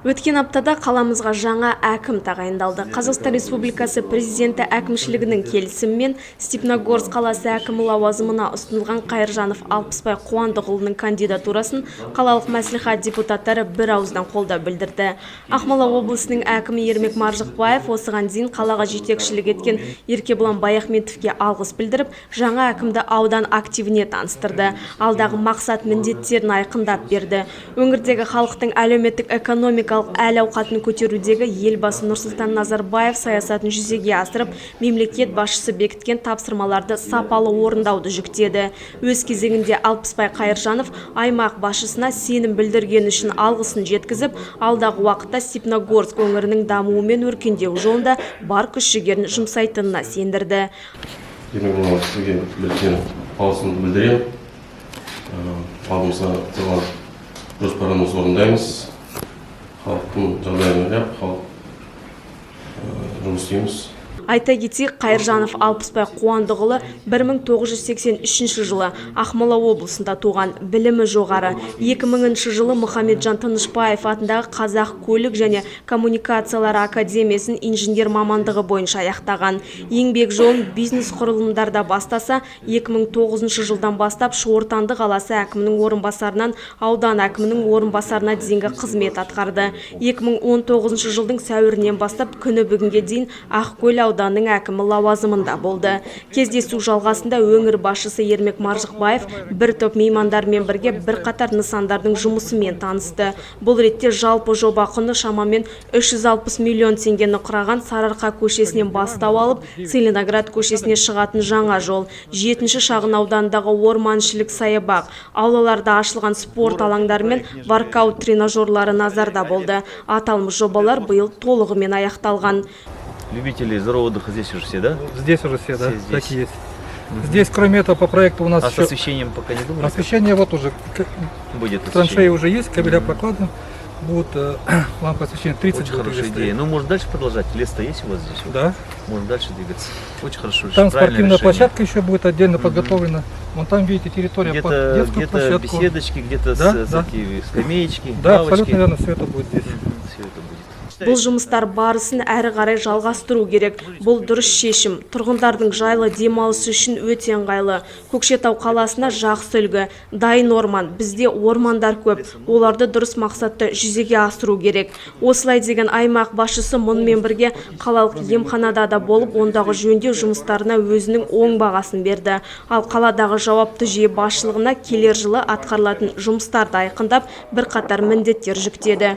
Өткен аптада қаламызға жаңа әкім тағайындалды. Қазақстан Республикасы Президенті әкімшілігінің келісімімен Степногорск қаласы әкімі лауазымына ұсынылған Қайыржанов Алпысбай Қуандықұлының кандидатурасын қалалық мәслихат депутаттары бір ауыздан қолдау білдірді. Ақмола облысының әкімі Ермек Маржықпаев осыған дейін қалаға жетекшілік еткен Еркебұлан Баяхметовке алғыс білдіріп, жаңа әкімді аудан активіне таныстырды. Алдағы мақсат міндеттерін айқындап берді. Өңірдегі халықтың әлеуметтік экономикалық әл-ауқатын көтерудегі Елбасы Нұрсұлтан Назарбаев саясатын жүзеге асырып, мемлекет басшысы бекіткен тапсырмаларды сапалы орындауды жүктеді. Өз кезегінде Алпысбай Қайыржанов аймақ басшысына сенім білдіргені үшін алғысын жеткізіп, алдағы уақытта Степногорск өңірінің дамуы мен өркендеуі жолында бар күш-жігерін жұмсайтынына сендірді. Ермек мырза, сізге үлкен алғысымды білдіремін. Алдымызға қойған жоспарымызды орындаймыз. Халықтың жағдайын ойлап, халық жұмыс істейміз. Айта кетейік, Қайыржанов Алпысбай Қуандықұлы 1983 жылы Ақмола облысында туған, білімі жоғары. 2000 жылы Мұхамеджан Тынышбаев атындағы Қазақ көлік және коммуникациялар академиясын инженер мамандығы бойынша аяқтаған. Еңбек жолын бизнес құрылымдарда бастаса, 2009 жылдан бастап Шортанды қаласы әкімінің орынбасарынан аудан әкімінің орынбасарына дейінгі қызмет атқарды. 2019 жылдың сәуірінен бастап күні бүгінге дейін Ақкөл ауданының әкімі лауазымында болды. Кездесу жалғасында өңір басшысы Ермек Маржықпаев бір топ меймандармен бірге бірқатар нысандардың жұмысымен танысты. Бұл ретте жалпы жоба құны шамамен 360 миллион теңгені құраған Сарыарқа көшесінен бастау алып, Целиноград көшесіне шығатын жаңа жол, 7 шағын аудандағы орманішілік саябақ, аулаларда ашылған спорт алаңдары мен воркаут тренажерлары назарда болды. Аталмыш жобалар биыл толығымен аяқталған. Любители здорового отдыха здесь уже все, да? Здесь уже все, да, Все здесь. так и есть. Здесь, кроме этого, по проекту у нас А с еще освещением пока не думали? Освещение вот уже, Будет траншеи освещение. Уже есть, кабеля прокладаны, будут лампы освещения 30 Очень будет хорошая где идея. стоять. Ну, можно дальше продолжать. Лес-то есть у вас здесь? Вот? Да. Можно дальше двигаться. Очень хорошо. Там Правильное спортивная решение. Площадка еще будет отдельно подготовлена. Вон там, видите, территория под Где-то детскую где площадку. Беседочки, где-то Да, да. такие скамеечки, Да, лавочки. Абсолютно верно, все это будет здесь. Все это будет. Бұл жұмыстар барысын әрі қарай жалғастыру керек. Бұл дұрыс шешім. Тұрғындардың жайлы демалысы үшін өте ыңғайлы. Көкшетау қаласына жақсы үлгі. Дайын орман. Бізде ормандар көп. Оларды дұрыс мақсатта жүзеге асыру керек. Осылай деген аймақ басшысы мұнымен бірге қалалық емханада да болып, ондағы жөндеу жұмыстарына өзінің оң бағасын берді. Ал қаладағы жауапты жүйе басшылығына келер жылы атқарылатын жұмыстарды айқындап, бірқатар міндеттер жүктеді.